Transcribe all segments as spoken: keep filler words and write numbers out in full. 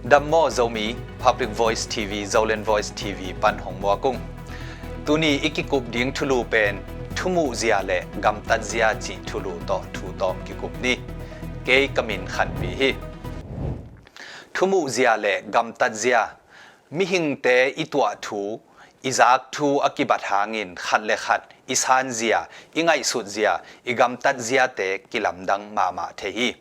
Dam maw Zomi, Public Voice T V, Zoland Voice T V pan hong muak ung. Tuni i kikup ding thulu pen thumuhzia le gamtatzia cih thulu tawh thu tawm kikup ni. Kei ka min Khanpi hi. Thumuhzia le gamtatzia. Mihingte i tuah thu, i zak thu a kibat hangin khat le khat i sanzia, i ngaihsutzia, i gamtatziate kilamdang mahmah thei hi.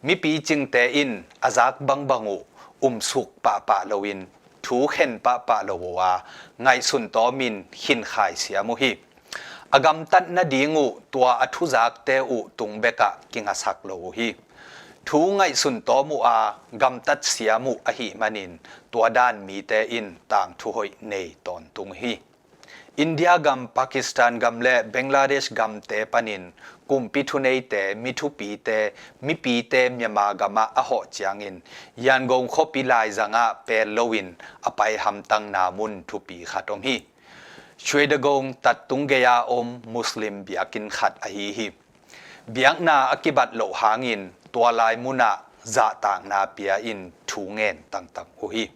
Mipi cingte in a zak bangbang uh umsuk pahpah loin thu khen pahpah lo uh a, ngaihsun tawmin khinkhai siam uh hi. A gamtat nading uh tua a thuzakte uh tung bekah kingasak lo uh hi. Thu ngaihsun tawm uh a gamtat siam uh ahih manin tua dan mite in tangthu hoih nei tawntung hi. India gam, Pakistan gam le Bangladesh gamte panin kumpi thuneite, mi thupite, mipite Myanmar gamah a hawh ciangin Yangon khuapi laizangah pel loin a pai hamtangna mun thupi khat om hi. Shwedagon tattung gei-a om Muslim biakinn khat ahi hi. Biakna a kibat loh hangin tua lai munah zahtakna pia in thu ngen tangtang uh hi.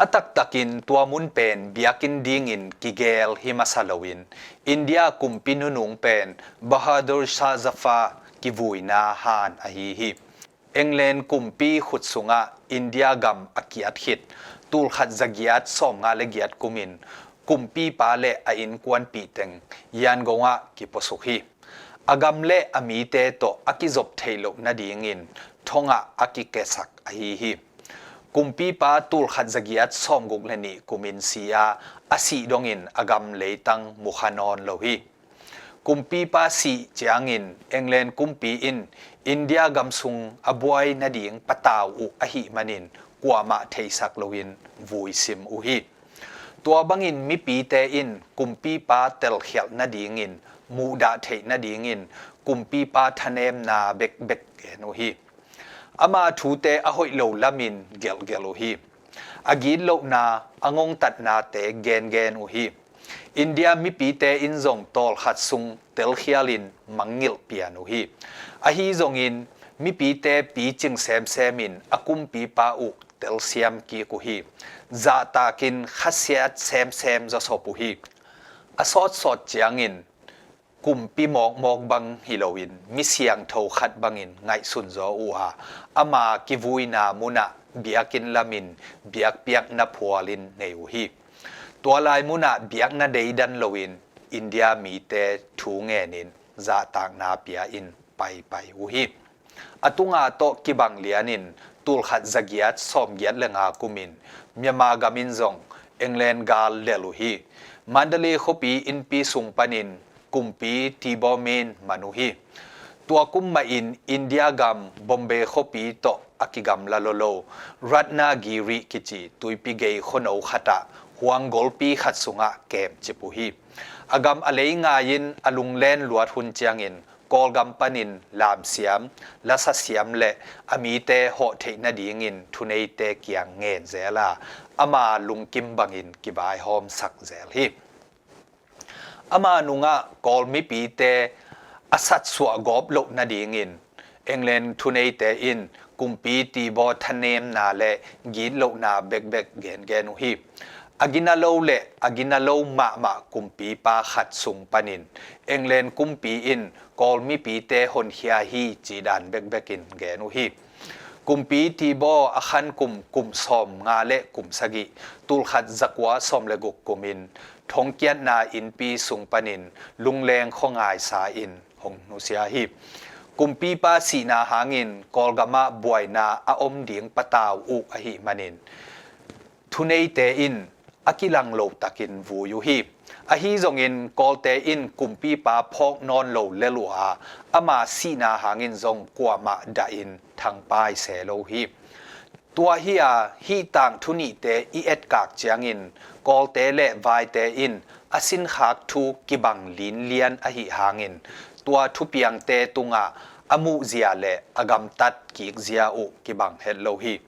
A taktakin tua mun pen biakinn dingin kigel hi masa loin India kumpi nunung pen Bahadur Shah Zafar kivuina han ahi hi. England kumpi khut sungah India gam a kiat khit tulkhat zagiat sawmnga le giat kumin kumpipa le a innkuanpih teng Yangon ah kipuasuk hi. A gam le a mite tawh a kizop theih loh nadingin thongah a kikesak ahi hi. Kumpipa tulkhat zagiat sawmguk le nih kumin si a, a sih dongin a gam leitang mukha nawn lo hi. Kumpipa sih ciangin England kumpi in India gam sung a buai nading patau uh ahih manin kuamah theisak loin vuisim uh hi. Tua bangin mipite in kumpipa telkhialh nadingin, muhdah theih nadingin kumpipa thanemna bekbek gen uh hi. Ama thute a hoih lo lamin gelhgelh uh hi. A gitlohna, a ngongtatnate gengen uh hi. India mipite in zong tawlkhat sung telkhialin mangngilh pian uh hi. Ahi zongin mipite picing semsemin a kumpipa uh telsiam kik uh hi. Zahtakin khasiat semsem zawsop uh hi. A sawtsawt ciangin kumpi mawkmawk bang hi loin mi siangtho khat bangin ngaihsun zaw uh a, ama kivuina munah biakinn lamin biakpiakna phualin nei uh hi. Tua lai munah biakna deidan loin India mite thu ngenin zahtakna pia in paipai uh hi. A tunga tawh kibang lianin tulkhat zagiat sawmgiat le nga kumin Myanmar gamin zong England gal lel uh hi. Mandalay khuapi innpi sung panin kumpi Tibo Min man uh hi. Tua kum mahin India gam Bombay khuapi tawh a kigamla lolo Ratnagiri kici tuipi gei khuano khatah huang golpi khat sungah kemcip uh hi. A gam a lei ngai-in a lunglen luat hun ciangin Kawlgam panin lamsiam, lasasiam le a mite hawh theih nadingin thuneite kiang ngen zel a, ama lungkim bangin kivaihawmsak zel hi. Ama nungah Kawl mipite a satsuah gawp loh nadingin England thuneite in kumpi Tibo thanemna le gitlohna bekbek gengen uh hi. A gina lo le a gina lo mahmah kumpipa khat sung panin England kumpi in Kawl mipite honkhia hi cidan bekbekin gen uh hi. Kumpi Tibo a khan kum, kum sawmnga le kum sagih, tulkhat zakua sawm le guk kumin thongkiatna innpi sung panin lungleng khuangaisa in hong nusia hi. Kumpipa sihna hangin Kawlgamah buaina a om ding patau uh ahih manin thuneite in a kilang lo takin vui uh hi. Ahi zongin Kawlte in kumpipa phawk nawn lo lel uh a, ama sihna hangin zong kuamah dahin thangpai se lo hi. Tua hi a, hih tangthu nihte i etkak ciangin Kawlte le Vaite in a sinkhak thu kibang linlian ahih hangin tua thupiangte tungah a muhzia le a gamtat kikzia uh kibang het lo hi.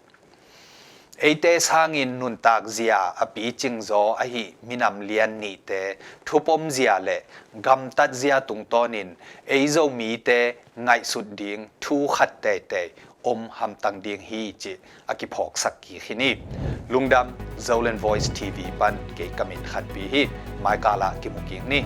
Eite sangin nuntak zia a picing zaw ahi minam lian nihte thupom zia le gamtat zia tungtawnin ei Zomite ngaihsut ding thu khat teitei om hamtang ding hi cih a kiphawksak kik hi ni. Lungdam. Zoland Voice T V pan kei ka min Khanpi hi. Maikal ah kimu kik ni.